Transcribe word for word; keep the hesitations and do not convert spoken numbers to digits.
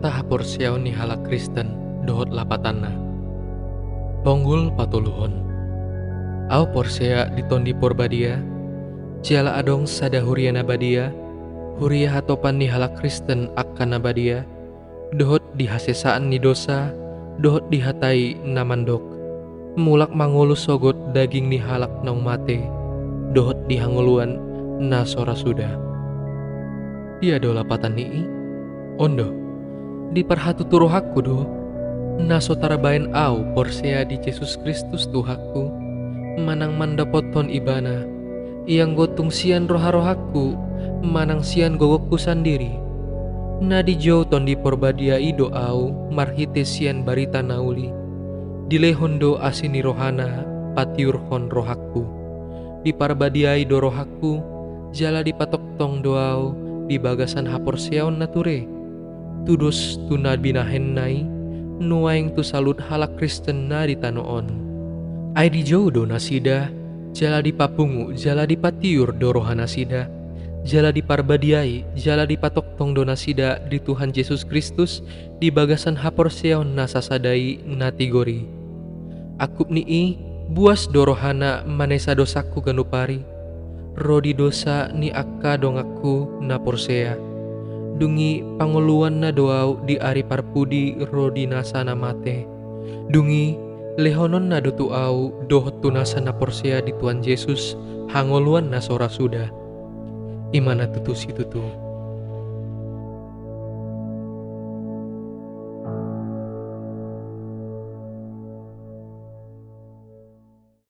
Tahaporseaon ni halak Kristen dohot lapatanna. Ponggul patoluhon. Ahu porsea di Tondi Porbadia, jala adong sada huria na badia, huria hatopan ni halak Kristen angka na badia, dohot di hasesaan ni dosa, dohot di hata i na mandok: Mulak mangolu sogot daging ni halak naung mate, dohot di hangoluan na so ra suda. Dia do lapatan ni i? On do, diparhatutu rohangku do, na so tarbaen ahu porsea di Jesus Kristus Tuhanku, manang mandapothon Ibana, ianggo tung sian roharohangku manang sian gogongku sandiri. Na dijou Tondi Porbadia i do ahu marhite sian barita na uli. Dilehon do asi ni rohana patiurhon rohangku. Diparbadiai do rohangku, jala dipatongtong do ahu di bagasan haporseaon na ture. Tudos tu na binahenna i, nuaeng tu saluhut halak Kristen na di tano on. Ai dijou do nasida, jala dipapungu, jala dipatiur do rohanasida, jala diparbadiai, jala dipatongtong do nasida di Tuhan Jesus Kristus, di bagasan haporseaon na sasada i na tigor i. Angkup ni i, buas do rohana manesa dosangku ganup ari, ro di dosa ni angka donganku na porsea. Dung i pangoluanna do ahu di ari parpudi ro di nasa na mate. Dung i, lehononna do tu ahu dohot tu nasa na porsea di Tuhan Jesus hangoluan na so ra suda. I ma na tutu situtu.